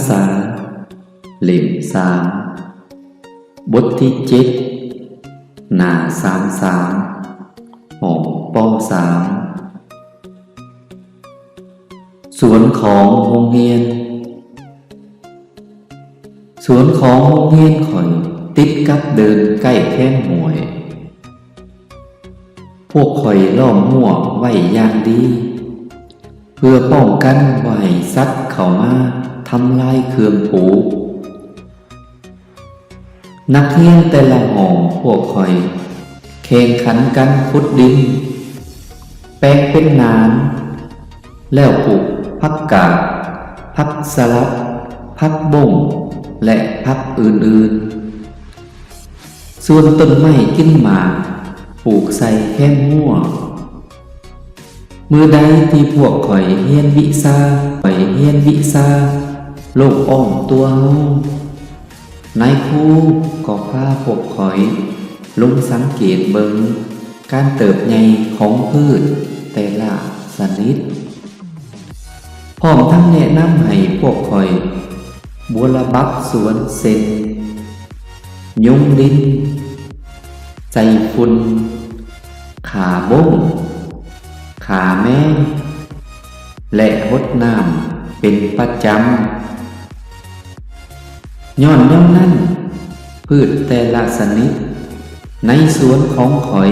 ສາ ເຫຼັ້ມສາມ ບົດທີເຈັດ ໜ້າສາມສາມ ຫ້ອງ ປໍສາມ. ສວນຂອງໂຮງຮຽນ. ສວນຂອງໂຮງຮຽນຂ້ອຍຕິດກັບເດີ່ນໃກ້ແຄມຫ້ວຍ. ພວກຂ້ອຍລ້ອມຮົ້ວໄວ້ຢ່າງດີ ເພື່ອປ້ອງກັນບໍ່ໃຫ້ສັດເຂົ້າມາທຳລາຍເຄື່ອງປູກ. ນັກຮຽນແຕ່ລະຫ້ອງພວກຂ້ອຍແຂ່ງຂັນກັນຂຸດດິນ ແປງເປັນໜານ ແລ້ວປູກຜັກກາດ, ຜັກສະຫຼັດ, ຜັກບົ້ງ ແລະ ຜັກອື່ນໆ. ສ່ວນຕົ້ນໄມ້ກິນໝາກ ປູກໃສ່ແຄມຮົ້ວ. ມື້ໃດທີ່ພວກຂ້ອຍຮຽນວິຊາ, ຂ້ອຍຮຽນວິຊາໂລກອ້ອມຕົວເຮົາ, ນາຍຄູກໍພາພວກຂ້ອຍລົງສັງເກດເບິ່ງການເຕີບໃຫຍ່ຂອງພືດແຕ່ລະຊະນິດ, ພ້ອມທັງແນະນຳໃຫ້ພວກຂ້ອຍບົວລະບັດສວນ ເຊັ່ນ ຍຸງດິນ, ໃສ່ຝຸ່ນ, ຂ້າບົ້ງ, ຂ້າແມງ ແລະ ຫົດນ້ຳເປັນປະຈຳ. ຍ້ອນແນວນັ້ນ, ພືດແຕ່ລະຊະນິດໃນສວນຂອງຂ້ອຍ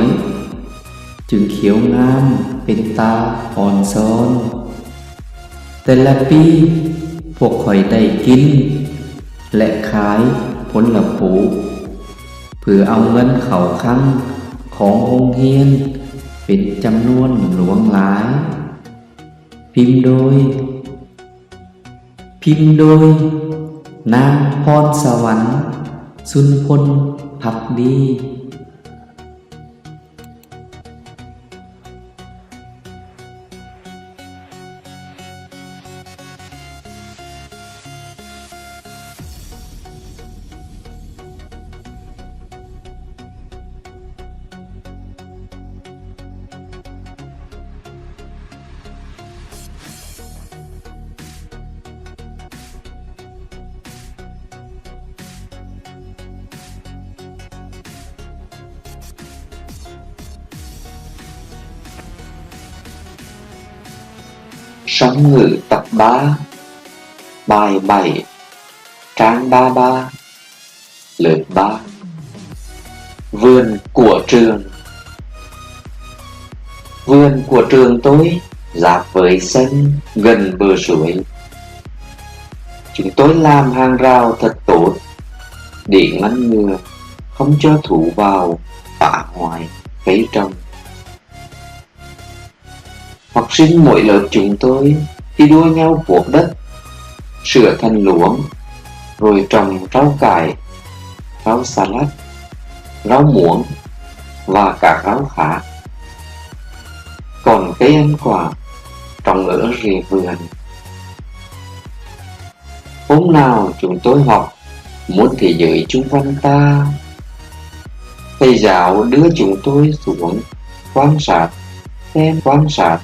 ຈຶ່ງຂຽວງາມເປັນຕາອ່ອນຊອນ. ແຕ່ລະປີ, ພວກຂ້ອຍໄດ້ກິນ ແລະ ຂາຍຜົນລະປູກ ເພື່ອເອົາເງິນເຂົ້າຄັງຂອງໂຮງຮຽນເປັນຈຳນວນຫຼວງຫຼາຍ. ພິມໂດຍ, ພິມໂດຍ ນາງ ພອນສະຫວັນ ຊຸນພົນ ພັກດີ. Sóng ngự tập bá, bài bảy, trang ba ba, lượt ba. Vườn của trường. Vườn của trường tôi giáp với sân gần bờ suối. Chúng tôi làm hàng rào thật tốt để ngăn ngừa không cho thú vào phá hoại cây trồng. Học sinh mỗi lớp chúng tôi thi đua nhau cuốc đất, sửa thành luống, rồi trồng rau cải, rau xà lách, rau muống và các rau khác. Còn cây ăn quả trồng ở rìa vườn. Hôm nào chúng tôi họp muốn thế giới chung quanh ta. Thầy giáo đưa chúng tôi xuống quan sát xem, quan sát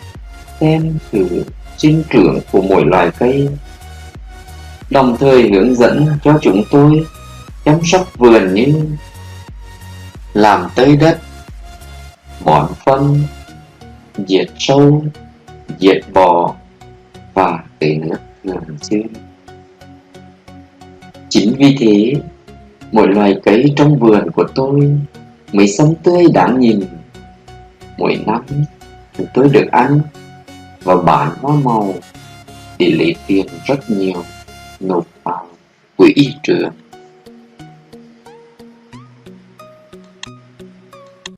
xem sự sinh trưởng của mỗi loại cây, đồng thời hướng dẫn cho chúng tôi chăm sóc vườn như làm tơi đất, bón phân, diệt sâu, diệt bọ và tưới nước thường xuyên. Chính vì thế, mỗi loài cây trong vườn của tôi mới xanh tươi đáng nhìn. Mỗi năm, chúng tôi được ăn và bán hoa màu để lấy tiền rất nhiều nộp vào quỹ trường.